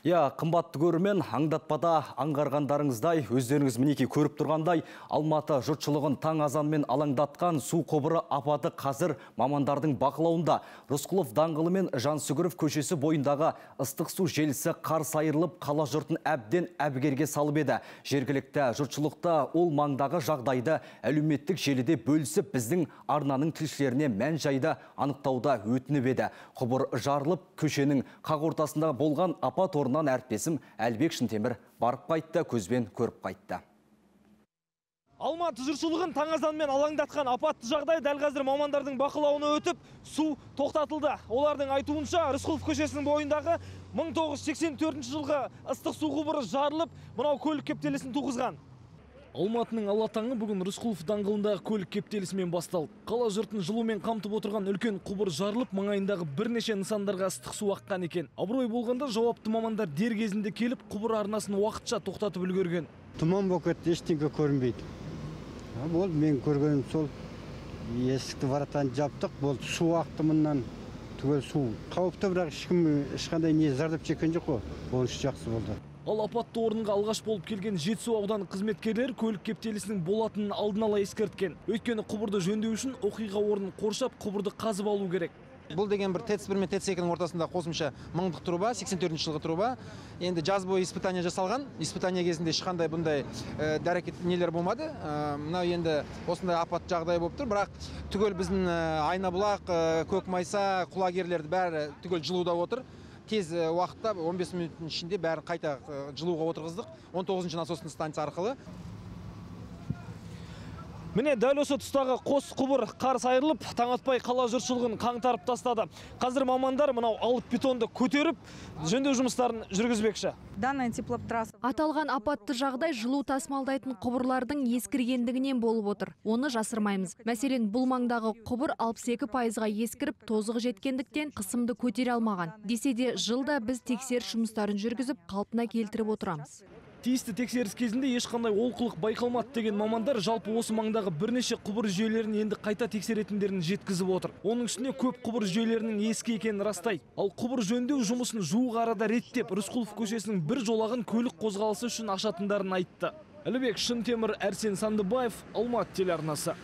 Иә, қымбатты көрермен, аңдатпада аңғарғандарыңыздай, өздеріңіз мінекей көріп тұрғандай, Алматы жұртшылығын таң азанмен алаңдатқан су құбыры апаты қазір мамандардың бақылауында. Рысқұлов даңғылы мен Жансүгіров көшесі бойындағы ыстық су желісі қарс айырылып, қала жұртын әбден әбігерге салып еді. Жергілікті жұртшылықта ол маңдағы жағдайды әлеуметтік желіде бөлісіп, біздің арнаның тілшілеріне мән жайды анықтауда өтініп еді. Құбыр жарылып, көшенің қақ ортасында болған апат орнынан әріптесім Әлібек Шынтемір барып қайтты, көзбен көріп қайтты. Алматы жұртшылығын таң азанмен алаңдатқан апатты жағдай дәл қазір мамандардың бақылауына өтіп, су тоқтатылды. Олардың айтуынша, Рысқұлов көшесінің бойындағы 1984 жылғы ыстық су құбыры жарылып, мынау көлік кептелісін туғызған. Алматының ала таңы бүгін Рысқұлов даңғылындағы көлік кептелісімен басталды. Қала жұртын жылумен қамтып отырған үлкен құбыр жарылып, маңайындағы бірнеше нысандарға ыстық су аққан екен. Абырой болғанда жауапты мамандар дер кезінде келіп, құбыр арнасын уақытша тоқтатып үлгерген. Тұман болып кетті, ештеңе көрінбейді. Болды, мен көргенім сол, есікті воротаны жаптық, болды, су ақты мыннан, түгел су. Қауіпті, бірақ ешкім ешқандай не зардап шеккен жоқ қой. Онысы жақсы болды. Ал апатты орынға алғаш болып келген Жетісу ауданы қызметкерлері көлік кептелісінің болатынын алдын ала ескерткен. Өйткені құбырды жөндеу үшін оқиға орнын қоршап, құбырды қазып алу керек. Бұл деген бір ТЭЦ-1 мен ТЭЦ-2-нің ортасында қосымша мыңдық труба, 84 жылғы труба. Енді жаз бойы испытание жасалған. Испытание кезінде ешқандай бұндай дәрекет нелер болмады. Мынау енді осындай апат жағдай болып тұр, бірақ түгел біздің Айнабұлақ, Көкмайса, Құлагерлерді бәрі түгел жылуда отыр. Тез уақытта 15 минуттың ішінде бәрін қайта жылуға отырғыздық. 19-шы насостың станция арқылы. Міне дәл осы тұстағы қос құбыр қарс айырылып, таң атпай қала жұртшылығын қаңтарып тастады. Қазір мамандар мынау алып бетонды көтеріп, жөндеу жұмыстарын жүргізбекші. Данная теплотрасса. Аталған апатты жағдай жылу тасымалдайтын құбырлардың ескіргендігінен болып отыр. Оны жасырмаймыз. Мәселен, бұл маңдағы құбыр 62%-ға ескіріп, тозығы жеткендіктен қысымды көтере алмаған. Десе де, жылда біз тексеріс жұмыстарын жүргізіп, қалпына келтіріп отырамыз. Тиісті тексеріс кезінде ешқандай олқылық байқалмады деген мамандар жалпы осы маңдағы бірнеше құбыр жүйелерін енді қайта тексеретіндерін жеткізіп отыр. Оның үстіне көп құбыр жүйелерінің ескі екенін растайды. Ал құбыр жөндеу жұмысын жуық арада реттеп, Рысқұлов көшесінің бір жолағын көлік қозғалысы үшін ашатындарын айтты. Әлібек Шынтемір, Әрсен Сандыбаев, Алматы телеарнасы.